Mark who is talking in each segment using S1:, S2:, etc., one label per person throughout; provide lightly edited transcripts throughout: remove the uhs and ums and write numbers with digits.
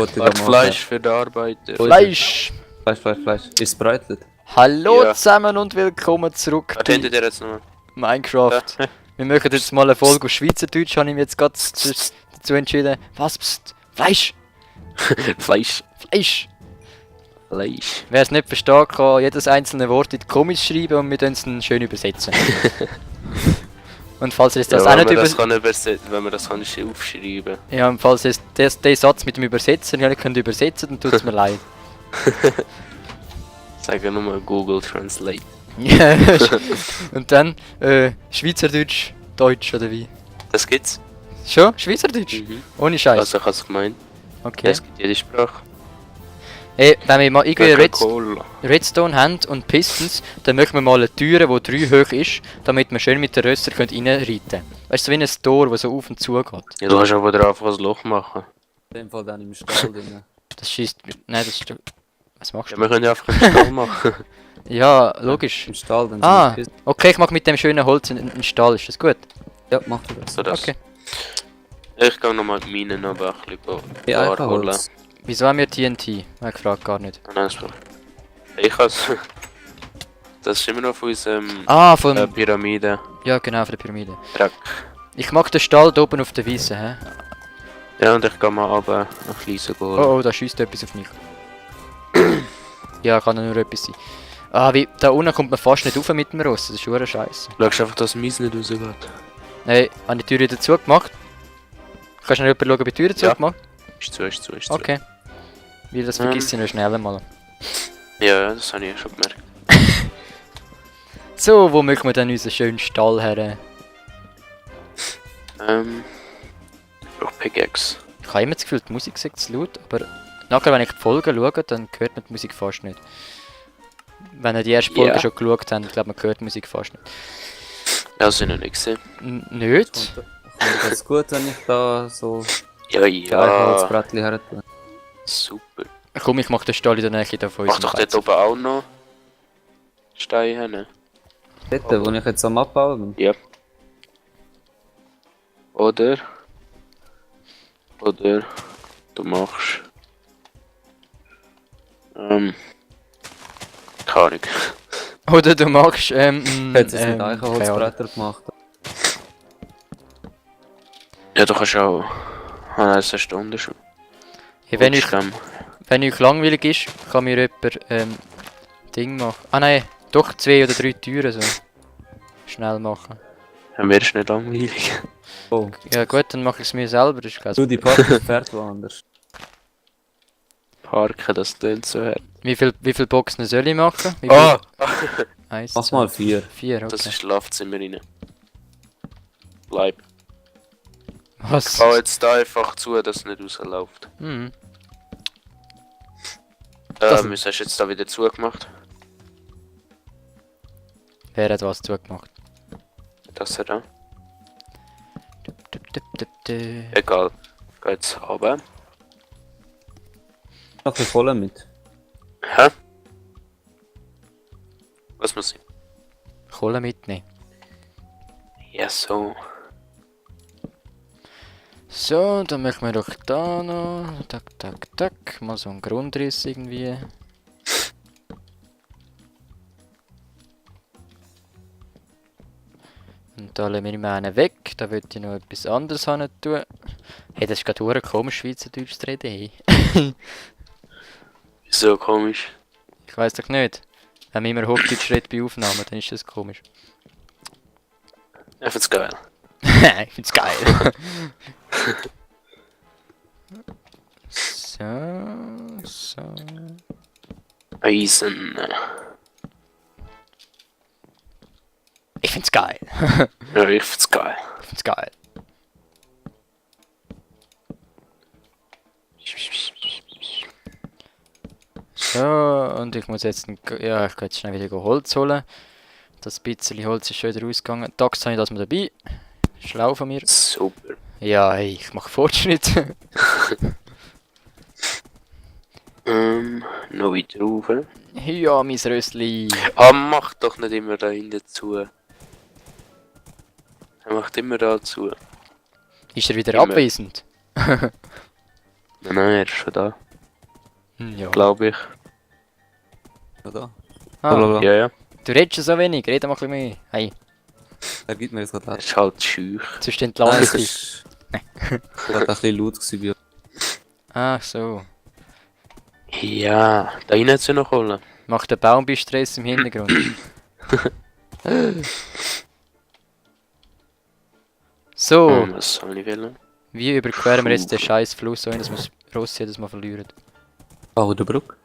S1: Fleisch für die Arbeiter.
S2: Fleisch!
S3: Fleisch. Ist bereitet.
S2: Hallo
S1: Ja.
S2: zusammen und willkommen zurück
S1: Was
S2: bei
S1: hinter dir jetzt nochmal?
S2: Minecraft.
S1: Ja.
S2: Wir machen jetzt mal eine Folge auf Schweizerdeutsch, habe ich mir jetzt gerade dazu entschieden. Was? Psst. Fleisch!
S1: Fleisch.
S2: Fleisch!
S1: Fleisch.
S2: Wer es nicht versteht, kann jedes einzelne Wort in die Comics schreiben und wir dann es dann schön übersetzen. Und falls ihr das auch nicht
S1: wenn man das kann aufschreiben.
S2: Ja, und falls ihr den Satz mit dem Übersetzer nicht könnt übersetzen, dann tut es mir leid.
S1: Sagen nur mal Google Translate.
S2: Ja, und dann Schweizerdeutsch, Deutsch oder wie?
S1: Das gibt's.
S2: Schon? Schweizerdeutsch? Ohne Scheiß.
S1: Also ich hab's gemeint.
S2: Okay.
S1: Es gibt jede Sprache.
S2: Ey, wenn wir mal irgendwie
S1: Coca-Cola.
S2: Redstone haben und Pistons, dann machen wir mal eine Tür, die 3 hoch ist, damit wir schön mit den Rösser reinreiten können. Weißt du, wie ein Tor, das so auf und zu geht.
S1: Ja, du kannst aber drauf ein Loch machen.
S3: In dem Fall dann im Stall drin.
S2: Das schießt. Nein, das ist. Was machst
S1: Ja,
S2: du?
S1: wir können ja einfach einen Stall machen.
S2: Ja, logisch.
S3: Im Stall dann.
S2: Ah,
S3: sind
S2: okay, ich mache mit dem schönen Holz einen Stall, ist das gut?
S3: Ja, mach du das.
S1: So das.
S2: Okay.
S1: Ich gehe nochmal die Minen aber ein bisschen
S3: Ja,
S1: Bar holen.
S3: Holz.
S2: Wieso haben wir TNT? Ich gefragt gar nicht.
S1: Nein, das war. Ich has. Das ist immer noch von unserem
S2: Ah, von.
S1: Pyramide.
S2: Ja, genau, von der Pyramide.
S1: Dreck.
S2: Ich mag den Stall da oben auf der Wiese, hä?
S1: Ja, und ich gehe mal runter nach Fliesen
S2: Oh,
S1: holen.
S2: oh, da schießt etwas auf mich. Ja, kann ja nur etwas sein. Ah, wie, da unten kommt man fast nicht rauf mit dem Ross, das ist schon scheiße.
S1: Schaust einfach, dass Mies nicht rausgeht.
S2: Nein, habe ich die Tür wieder zugemacht? Kannst du noch jemand schauen, ob ich die Tür
S1: Ja.
S2: zugemacht?
S1: Ist zu.
S2: Okay. Weil das vergisst ich noch schnell mal.
S1: Ja, das habe ich ja schon gemerkt.
S2: So, wo machen wir dann unseren schönen Stall her?
S1: Ich brauche Pickaxe.
S2: Ich habe immer das Gefühl, die Musik sagt zu laut, aber nachher, wenn ich die Folgen schaue, dann hört man die Musik fast nicht. Wenn ihr die erste Folge
S1: Ja.
S2: schon geschaut habt, ich glaube, man hört die Musik fast nicht.
S1: Ja, das habe ich noch nicht gesehen.
S2: Nicht?
S3: Kommt das gut, wenn ich da so
S1: Ja,
S3: Holzbrettchen her tue?
S1: super.
S2: Komm, ich mache den Stall in der Nähe da von
S1: Mach
S2: uns.
S1: doch dort oben auch noch Steine hin.
S3: Dort, wo ich jetzt am Abbauen bin.
S1: Oder du machst keine Ahnung.
S2: Oder du machst,
S3: Ich hätte es mit Eichenholzbretter gemacht.
S1: Ja, du kannst auch. Ah nein, das ist eine Stunde schon.
S2: Ja, wenn
S1: Trotzdem.
S2: euch langweilig ist, kann mir jemand Ding machen. Ah nein, doch 2 oder 3 Türen so. Schnell machen.
S1: Ja, mir ist nicht langweilig.
S3: Oh,
S2: Ja gut, dann mache ich es mir selber, das ist kein
S3: du, die Party fährt woanders.
S1: Parken, das klingt so her.
S2: Wie viel Boxen soll ich machen? Wie
S1: Ah!
S2: Eins,
S3: Mach mal 4.
S2: 4, okay.
S1: Das ist Schlafzimmer rein. Bleib.
S2: Was?
S1: Bau jetzt da einfach zu, dass es nicht rausläuft.
S2: Mhm.
S1: Was hast du jetzt da wieder zugemacht?
S2: Wer hat was zugemacht?
S1: Das hier da.
S2: Dup, dup, dup, dup.
S1: Egal. Geh jetzt runter.
S3: Noch ein Kohle mit.
S1: Hä? Was muss ich?
S2: Kohle mitnehmen.
S1: Ja, so.
S2: So, dann machen wir doch da noch. Tak. Mal so einen Grundriss irgendwie. Und da lassen wir immer einen weg. Da würde ich noch etwas anderes haben tun. Hey, das ist gerade verdammt komisch, Schweizerdeutsch zu reden. Hey.
S1: Wieso komisch?
S2: Ich weiß doch nicht. Wenn man immer Hochdeutsch redet bei Aufnahmen, dann ist das komisch.
S1: Ich find's geil.
S2: Ich find's geil. So.
S1: Eisen.
S2: Ich find's geil.
S1: Ja, ich find's geil.
S2: Ich find's geil. So, und ich muss jetzt, ja, ich gehe jetzt schnell wieder Holz holen. Das bisschen Holz ist schon wieder rausgegangen. Tags habe ich das mal dabei. Schlau von mir.
S1: Super.
S2: Ja, hey, ich mache Fortschritte.
S1: Noch weiter rauf.
S2: Ja, mein Röstli.
S1: Ah, mach doch nicht immer da hinten zu. Er macht immer da zu.
S2: Ist er wieder
S1: Immer.
S2: abwesend?
S1: Nein, nein, er ist schon da.
S2: Ja.
S1: Glaube ich.
S3: Ja, da.
S2: Ah,
S3: Hallo.
S1: Ja, ja.
S2: du redest schon so wenig, red mal ein bisschen mehr. Hey,
S3: Er gibt mir jetzt gerade
S1: Er
S3: leid.
S1: ist halt schüch.
S2: sonst
S3: Nein,
S2: entlasse
S3: es
S2: ich dich.
S3: ist... gerade ein bisschen laut gewesen bei uns.
S2: Ach so.
S1: Ja, da rein hat sie noch holen.
S2: Macht der Baumbestress im Hintergrund. So,
S1: Was soll ich wollen?
S2: wie überqueren wir jetzt den scheiß Fluss, ohne dass wir das Ross jedes Mal verlieren?
S3: Bau der Brücke.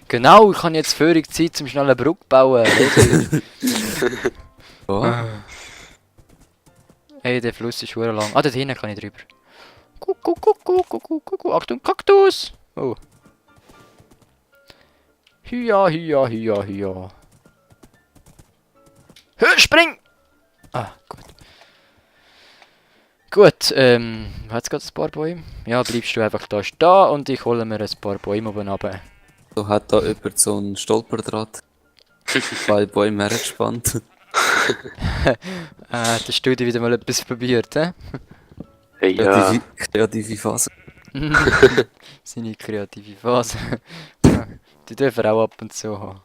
S2: Genau, ich habe jetzt völlig Zeit zum schnell eine Brücke bauen.
S3: Ja.
S2: Ey, der Fluss ist schon lang. Ah, dort hinten kann ich drüber. Achtung, Kaktus! Oh. Hia, hia, hia, hia. Hör, spring! Ah, gut. Gut, hat's gerade ein paar Bäume? Ja, bleibst du einfach da stehen und ich hole mir ein paar Bäume oben runter.
S3: So hat da jemand so einen Stolperdraht. Zwei Bäume hergespannt.
S2: Das Studio wieder mal etwas probiert, hä?
S1: Hey, ja.
S3: Kreative Phase.
S2: Seine kreative Phase. Die dürfen auch ab und zu haben.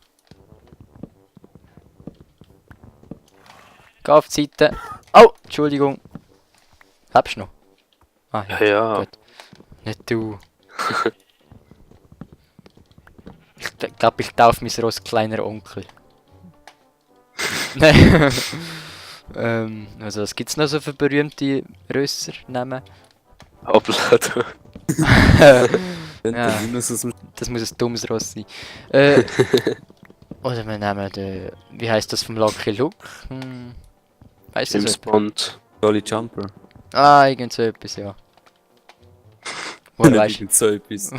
S2: Geh auf die Seite. Oh, Entschuldigung. Habst du noch? Ah, ja.
S1: Ja.
S2: Gut. Nicht du. Ich glaube, ich taufe mein Ross kleiner Onkel. Nein. Also, was gibt's noch so für berühmte Rösser-Namen?
S1: Upload.
S2: Ja.
S3: Minus aus dem...
S2: Das muss ein dummes Ross sein. Oder wir nehmen den. Wie heißt das vom Lucky Luke? Weißt du
S1: James
S2: das?
S1: Bond.
S3: Jolly Jumper.
S2: Ah, irgend so etwas, ja. Woher weißt
S3: Irgend so etwas.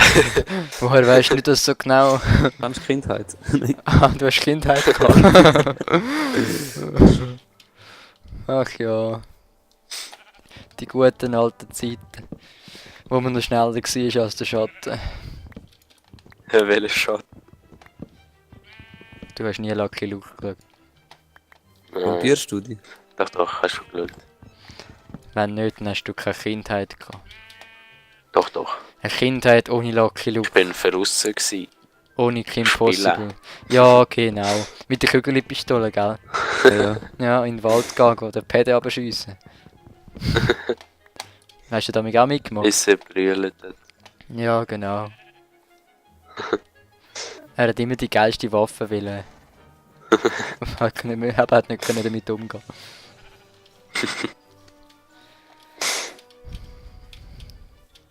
S2: woher weißt du nicht das so genau?
S3: Kennst du Kindheit?
S2: Ah, du hast Kindheit gehabt. Ach ja. Die guten alten Zeiten. Wo man noch schneller war als der Schatten.
S1: Ja, welcher Shot?
S2: Du hast nie Lucky Luke geschaut.
S3: Probierst du die?
S1: Doch, doch, hast du geschaut.
S2: Wenn nicht, dann hast du keine Kindheit gehabt.
S1: Doch, doch.
S2: Eine Kindheit ohne Lucky Luke.
S1: Ich bin verrissen gewesen.
S2: Ohne Kim Possible. Ja, genau. Mit der Kügelpistole, gell?
S3: Ja.
S2: Ja, in den Wald gehen oder Päde abschiessen. Hast du damit auch mitgemacht?
S1: Ist er brüllt.
S2: Ja, genau. Er hat immer die geilste Waffe wollen. Hat nicht mehr, aber hat nicht können damit umgehen.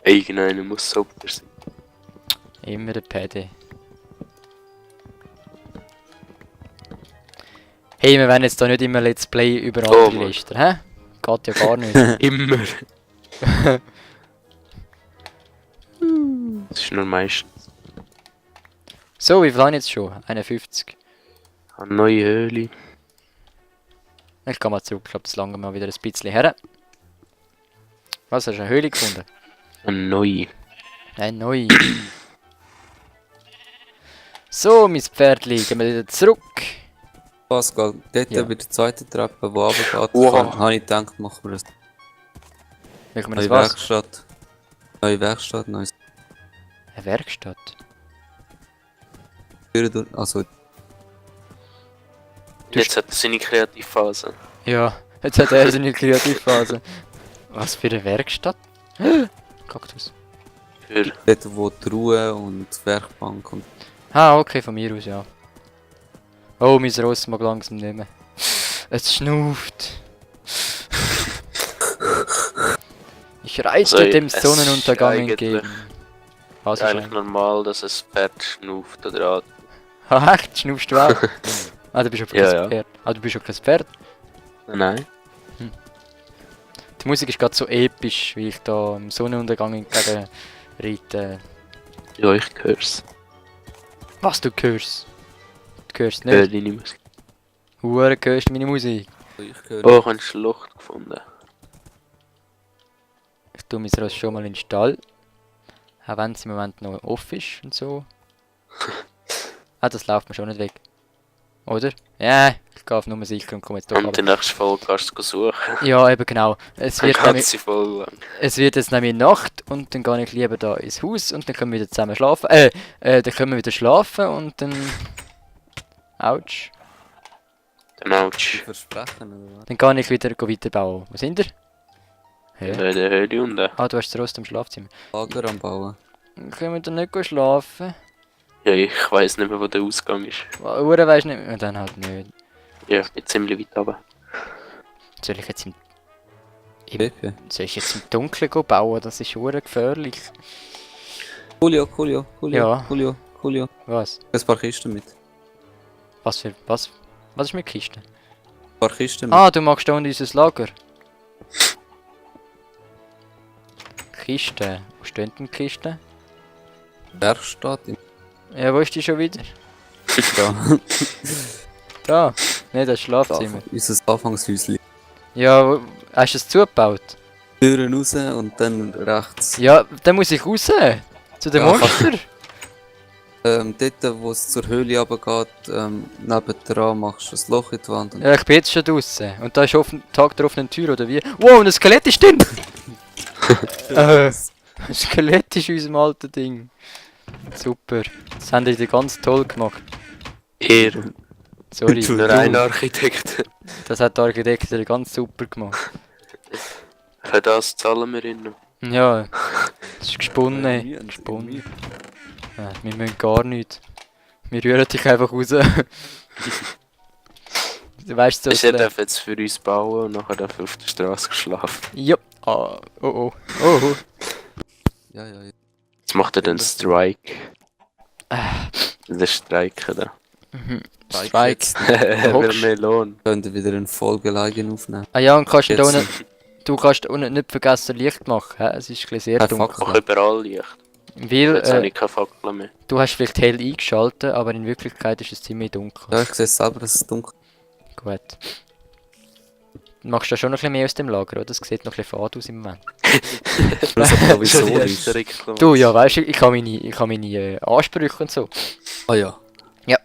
S1: Irgendeiner muss sauber sein.
S2: Immer der Päde. Hey, wir werden jetzt da nicht immer Let's Play über
S1: Oh,
S2: andere
S1: Mann.
S2: Listen, hä? Geht ja gar nicht.
S1: Immer. Das ist nur meistens.
S2: So, wie viel haben wir jetzt schon? 51.
S1: Eine neue Höhle.
S2: Ich gehe mal zurück, ich glaube, das lange mal wieder ein bisschen her. Was, hast du eine Höhle gefunden?
S1: Eine neue.
S2: Eine neue. So, mein Pferdli, gehen wir wieder zurück.
S3: Pascal, dort
S2: Ja.
S3: bei der zweiten Treppe, die runtergeht,
S1: Wow.
S3: habe ich gedacht, machen wir das.
S2: Machen wir
S3: Neue
S2: das was?
S3: Werkstatt. Neue Werkstatt, neues
S2: Eine Werkstatt.
S3: Türen durch. Also,
S1: Jetzt hat er seine Kreativphase.
S2: Ja, jetzt hat er seine Kreativphase. Was für eine Werkstatt? Kaktus.
S1: Für
S3: dort wo die Ruhe und die Werkbank und...
S2: Ah, okay, von mir aus, ja. Oh, mein Ross mag langsam nicht mehr. Es schnauft. Ich reite
S1: Also,
S2: dem
S1: es
S2: Sonnenuntergang
S1: ist eigentlich-
S2: entgegen. Was
S1: ist
S2: ist
S1: eigentlich
S2: eigentlich?
S1: normal, dass ein Pferd schnauft oder atmet.
S2: Ah, echt? Schnaufst du auch? Ah, du bist schon
S1: Ja,
S2: kein
S1: ja.
S2: Pferd. Ah, du bist schon kein Pferd.
S1: Nein.
S2: Die Musik ist gerade so episch, wie ich da im Sonnenuntergang entgegen reite.
S1: Ja, ich hör's.
S2: Was, du hörst? Du hörst
S1: Hör
S2: nicht?
S1: deine Musik.
S2: Hure, hörst du meine Musik?
S3: Ich höre...
S1: Oh, ich habe eine Schlucht gefunden.
S2: Ich tue mein Ross schon mal in den Stall. Auch wenn es im Moment noch off ist und so. Ah, das läuft mir schon nicht weg. Oder? Ja, Ich gehe auf Nummer sicher und komme jetzt doch
S1: Und die
S2: runter.
S1: nächste Folge kannst du suchen.
S2: Ja, eben genau. Es
S1: Eine
S2: wird, nämlich,
S1: ganze Folge lang.
S2: es wird jetzt nämlich Nacht und dann gehe ich lieber da ins Haus und dann können wir wieder zusammen schlafen. Dann können wir wieder schlafen und dann... Autsch.
S1: Den Autsch.
S3: Versprechen, oder was?
S2: Dann kann ich wieder weiterbauen. Wo sind ihr? Hä?
S1: In der Höhle unten.
S2: Ah, du hast den Rost im Schlafzimmer.
S3: Lager am Bauen.
S2: Dann können wir dann nicht gehen schlafen.
S1: Ja, ich weiss nicht mehr, wo der Ausgang ist.
S2: Uhren weisst du nicht mehr? Dann halt nicht.
S1: Ja, ich bin ziemlich weit runter.
S2: Soll ich jetzt
S3: Pepe.
S2: soll ich jetzt im Dunkeln gehen bauen? Das ist schon gefährlich.
S3: Julio,
S2: Ja.
S3: Julio.
S2: Was?
S3: Ein paar Kisten mit.
S2: Was für... Was? Was ist mit Kisten?
S3: Ein paar Kisten mit.
S2: Ah, du magst da unten unser Lager. Kisten. Wo stehen denn die Kisten?
S3: Werkstatt im
S2: Ja, wo ist die schon wieder?
S3: da.
S2: Da. Ne, das Schlafzimmer.
S3: Unser Anfangshäuschen.
S2: Ja, hast du es zugebaut?
S3: Türen raus und dann rechts.
S2: Ja, dann muss ich raus. Zu dem
S3: Ja,
S2: Monster.
S3: Dort, wo es zur Höhle runtergeht, nebendran machst du ein Loch in die Wand. Und
S2: Ja, ich bin jetzt schon draußen. Und da ist Tag der offenen Tür, oder wie? Wow, und ein Skelett ist drin! Ein Skelett ist in unserem alten Ding. Super. Das haben die ganz toll gemacht.
S1: Er.
S2: Sorry,
S1: Nur ein Architekt.
S2: das hat der Architekt ganz super gemacht.
S1: Für das zahlen wir ihn noch.
S2: Ja, das ist gesponnen.
S3: Mühe,
S2: Gesponnen. Ja, wir müssen gar nichts. Wir rühren dich einfach raus. Du weißt so.
S1: Er darf jetzt für uns bauen und nachher darf er auf der Straße schlafen.
S2: Ja. Ah, oh oh. Oh oh.
S3: ja.
S1: Jetzt macht er den Strike. Der Streiken da.
S2: Strike.
S1: Er will mehr Lohn.
S3: Könnt ihr wieder eine Folge Leigen aufnehmen.
S2: Ah ja, und kannst du da
S3: Jetzt-
S2: unten, du kannst da unten nicht vergessen Licht machen. Hä? Es ist ein bisschen sehr
S3: Kein
S2: dunkel.
S3: Fackel.
S1: Mach überall Licht.
S2: Weil
S1: Jetzt habe ich keine Fackel mehr.
S2: du hast vielleicht hell eingeschaltet, aber in Wirklichkeit ist es ziemlich dunkel.
S3: Ja, ich sehe es selber, dass es dunkel
S2: Gut. Du machst da schon noch ein bisschen mehr aus dem Lager, oder? Das sieht noch ein bisschen fad aus im Moment.
S3: ist. Das ist aber
S1: Schon
S3: so
S1: die
S3: ist.
S1: erste Reklamation.
S2: Du, ja, weißt du, ich habe meine Ansprüche und so.
S3: Ah ja.
S2: Ja,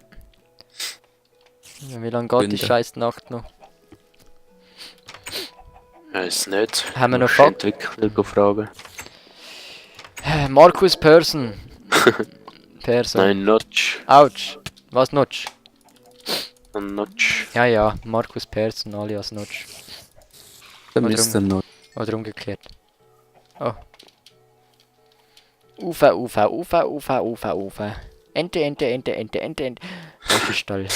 S2: wie lange geht die
S3: Gründe.
S2: scheiß Nacht noch?
S1: Weiß nicht.
S2: Haben wir noch
S1: Musst
S2: Fakt?
S1: die Entwickler fragen.
S2: Markus Persson. Persson.
S1: Nein, Notch.
S2: Autsch. Was Notch?
S1: Ein Notch.
S2: Ja, ja, Markus Persson alias Notch.
S3: Dann
S2: Oder
S3: müsst ihr noch.
S2: Oder umgekehrt. Oh. Ufe. Ente. Das ist toll.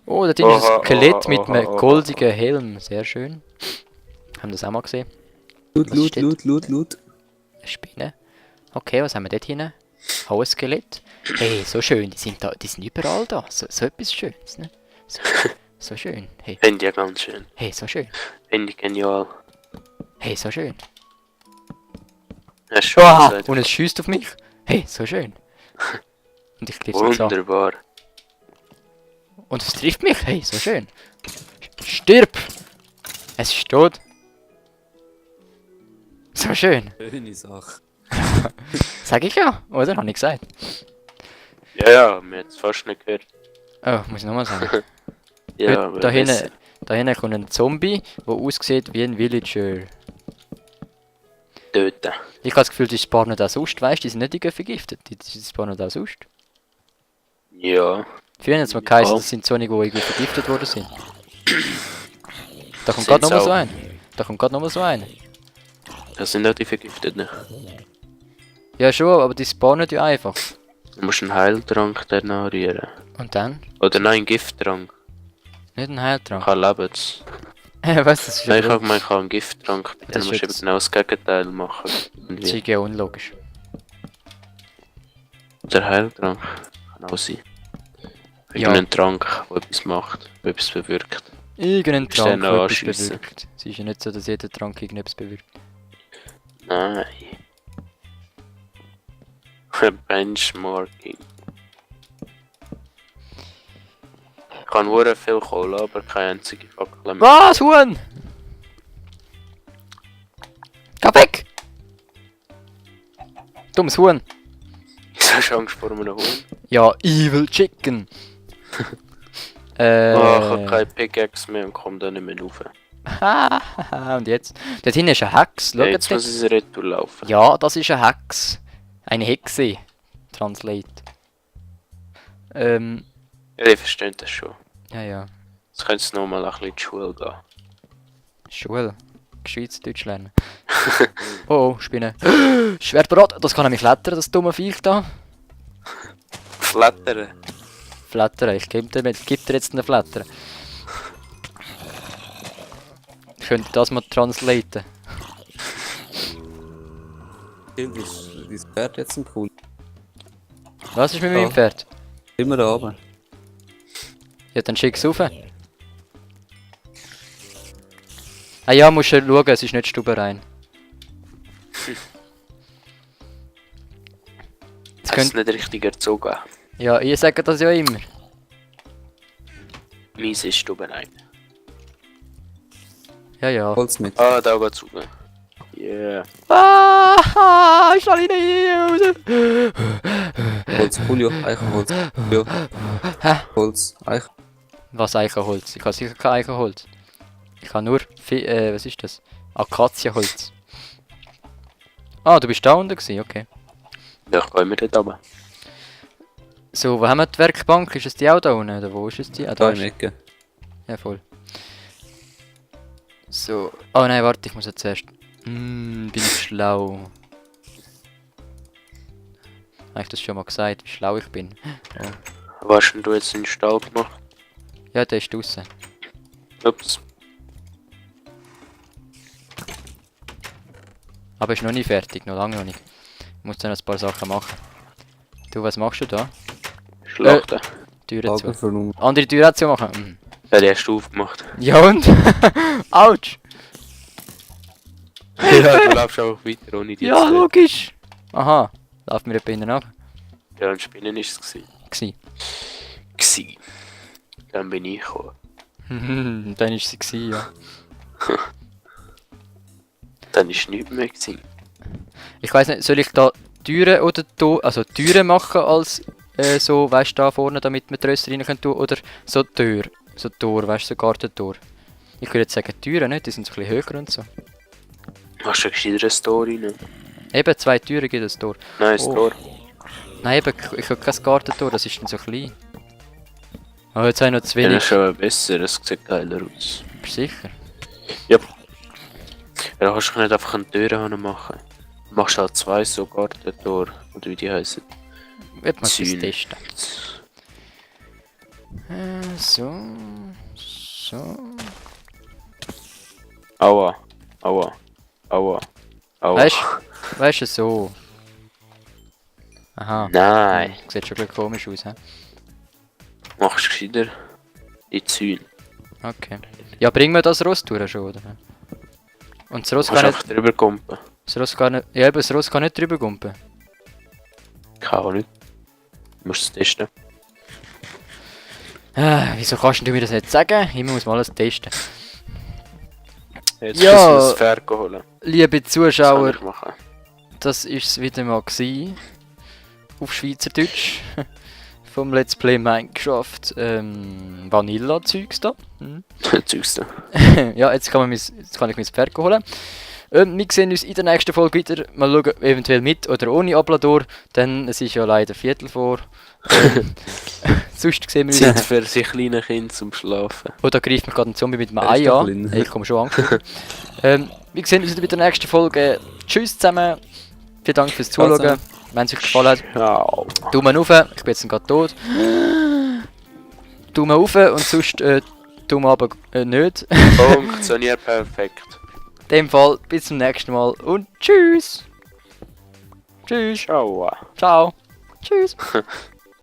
S2: Oh, da drin ist ein
S1: Oha,
S2: Skelett mit einem
S1: oha.
S2: goldigen Helm. Sehr schön. Haben das auch mal gesehen? Was steht?
S3: Loot.
S2: Eine Spinne. Okay, was haben wir dort hinten? Auch ein Skelett. Hey, so schön. Die sind überall da. So etwas Schönes, ne? So schön. Hey,
S1: Finde ich ja ganz schön.
S2: so schön.
S1: Finde ich genial.
S2: Hey, so schön.
S1: Hast du schon
S2: Ah,
S1: gesagt?
S2: und es schießt auf mich. Hey, so schön. Und ich greife es jetzt an.
S1: Wunderbar.
S2: Und es trifft mich. Hey, so schön. Stirb! Es ist tot. So schön.
S3: Schöne Sache.
S2: Sag ich ja, oder? Hab ich gesagt.
S1: Ja, mir hat es fast nicht gehört.
S2: Oh, muss ich nochmal sagen.
S1: Ja,
S2: Heute,
S1: aber
S2: da
S1: besser.
S2: hinten, da hinten kommt ein Zombie, der aussieht wie ein Villager.
S1: Töten.
S2: Ich habe das Gefühl, die spawnen da sonst, weißt du, die sind nicht vergiftet, die spawnen da sonst.
S1: Ja.
S2: Früher hat es mal geheißen,
S1: Ja.
S2: das sind solche, die irgendwie vergiftet worden sind. Da kommt
S1: Sind's
S2: gerade nochmal
S1: auch.
S2: so ein. Da kommt gerade nochmal so ein.
S1: Das sind auch die Vergifteten.
S2: Ja schon, aber die spawnen ja einfach.
S1: Du musst einen Heiltrank danach rühren.
S2: Und dann?
S1: Oder nein, einen Gifttrank.
S2: Nicht ein Heiltrank.
S1: Kann lebens.
S2: Was, das ist ja
S1: Nein, ich
S2: blöd.
S1: habe gemeint, ich habe einen Gifttrank. Dann
S2: Das
S1: musst
S2: ist
S1: du eben
S2: jetzt-
S1: genau das Gegenteil machen.
S2: Das
S1: Irgendwie.
S2: ist ja unlogisch.
S1: Der Heiltrank kann auch sein.
S2: Ja.
S1: Irgendein Trank, der etwas macht, der etwas bewirkt.
S2: Irgendein
S1: Musst du den
S2: Trank, der etwas
S1: anschiessen.
S2: bewirkt. Es ist ja nicht so, dass jeder Trank irgendetwas bewirkt.
S1: Nein. Benchmarking. Ich kann nur viel Kohle, aber keine einzige Fackel mehr.
S2: Was, Huhn? Geh weg! Dummes Huhn.
S1: Wieso hast du Angst vor einem Hund?
S2: Ja, Evil Chicken.
S1: Oh, ich habe keine Pickaxe mehr und komme da nicht mehr rauf.
S2: Und jetzt? Dort hinten ist ein Hex. Schau
S1: Ja,
S2: jetzt
S1: jetzt muss ich retour laufen.
S2: Ja, das ist ein Hex. Eine Hexe. Translate.
S1: Ja, ich verstehe das schon.
S2: Ja.
S1: Jetzt könntest du noch mal ein bisschen in die Schule gehen.
S2: Schule. Schweizerdeutsch lernen. Oh, Spinne. Schwertbrot, das kann nämlich klettern, das dumme Viech da.
S1: Flattern.
S2: Flattern, ich gebe dir jetzt einen Flattern. Ich könnte das mal translaten.
S3: Ist dein Pferd jetzt ein cool?
S2: Was ist mit meinem Pferd?
S3: Immer da oben.
S2: Ja, dann schick's rauf. Ah ja, musst du schauen, es ist nicht stubenrein. Jetzt
S1: Hast
S2: könnt,
S1: du nicht richtig erzogen?
S2: ja, ihr sagt das ja immer.
S1: Meins ist stubenrein.
S2: Ja.
S3: Holz mit.
S1: Ah, da geht's rauf. Yeah.
S2: Ah, ich lasse ihn nicht raus.
S3: Holz, Julio, Eichenholz. Julio. Holz, Eichen.
S2: Was Eichenholz? Ich habe sicher kein Eichenholz. Ich habe nur, was ist das? Akazienholz. Ah, du bist da unten gewesen, okay.
S1: Ja, ich gehe immer dort runter.
S2: So, wo haben wir die Werkbank? Ist es die auch da unten? Oder wo ist es die? Ah,
S3: Da
S2: da
S3: in
S2: ist
S3: der Ecke.
S2: ja voll. So. Oh nein, warte, ich muss jetzt zuerst. Bin ich schlau. Habe ich das schon mal gesagt, wie schlau ich bin?
S1: Was hast denn du jetzt in den Stall gemacht?
S2: Ja, der ist draußen.
S1: Ups.
S2: Aber ist noch nicht fertig, noch lange noch nicht. Ich muss dann noch ein paar Sachen machen. Du, was machst du da?
S1: Schlachten.
S2: Türe
S3: Lager
S2: zu.
S3: für nun.
S2: Andere Türe zu machen?
S1: Ja, die hast du aufgemacht.
S2: Ja und? Autsch!
S1: Ja, du läufst einfach weiter ohne die
S2: Ja,
S1: zu
S2: logisch! Aha, läuft mir jemand nach.
S1: Ja, ein Spinnen war es.
S2: Gsi.
S1: Dann bin ich gekommen.
S2: Dann ist sie gsi, ja.
S1: Dann war nichts mehr. Gewesen.
S2: Ich weiß nicht, soll ich da Türen oder Türen machen als so, weißt du, da vorne, damit wir die Rösser rein können tun, oder so Tür, so Tor, weißt du, so Gartentor. Ich würde jetzt sagen Türen, nicht? Die sind so ein bisschen höher und so.
S1: Hast du gescheiter eine Story rein?
S2: Eben, 2 Türen gibt es Tor.
S1: Nein, das
S2: Oh.
S1: Tor.
S2: Nein, eben, ich habe kein Gartentor, das ist dann so klein. Aber jetzt habe ich noch zu
S1: Ja, das
S2: wenig.
S1: ist schon besser, es sieht geiler aus.
S2: Bist du sicher?
S1: Ja, da kannst du nicht einfach eine Tür machen. Du machst halt 2 so Gartentor, oder wie die heißen.
S2: Ich muss das
S1: Zün.
S2: testen. So.
S1: Aua.
S2: Weißt du, so. Aha.
S1: Nein,
S2: Sieht schon ein bisschen komisch aus, hä?
S1: machst du gescheiter die Zäune.
S2: Okay. Ja, bringen wir das Ross durch schon, oder? Und das Ross
S1: Du kannst
S2: kann nicht.
S1: einfach drüber kumpen.
S2: Das Ross kann nicht. Ja, eben, das Ross kann nicht drüber gumpen.
S1: Kann auch nicht. Du musst es testen.
S2: Wieso kannst du mir das nicht sagen? Ich muss mal alles testen.
S1: Jetzt
S2: Ja.
S1: müssen wir das Pferd holen.
S2: Liebe
S1: Das
S2: Zuschauer,
S1: kann ich machen.
S2: das ist es wieder mal gewesen. Auf Schweizerdeutsch. Vom Let's Play Minecraft. Vanilla-Zeugs da.
S1: Zeugs da.
S2: Ja, jetzt kann ich mein Pferd holen. Wir sehen uns in der nächsten Folge wieder. Mal schauen, eventuell mit oder ohne Ablador. Denn es ist ja leider Viertel vor. Sonst sehen wir
S1: Zeit
S2: uns.
S1: für sich kleine Kinder zum Schlafen.
S2: Oh, da greift mich gerade ein Zombie mit einem
S3: Er ist
S2: Ei
S3: doch
S2: an.
S3: klein.
S2: Hey, ich komme schon angeführt. Wir sehen uns wieder bei der nächsten Folge. Tschüss zusammen. Vielen Dank fürs
S3: Ciao
S2: Zuschauen.
S3: zusammen.
S2: Wenn es euch gefallen hat,
S1: Ciao.
S2: Daumen rauf. Ich bin jetzt gerade tot. Daumen rauf und sonst Daumen aber nicht.
S1: Funktioniert perfekt.
S2: In dem Fall bis zum nächsten Mal und tschüss. Tschüss.
S1: Ciao.
S2: Ciao. Tschüss.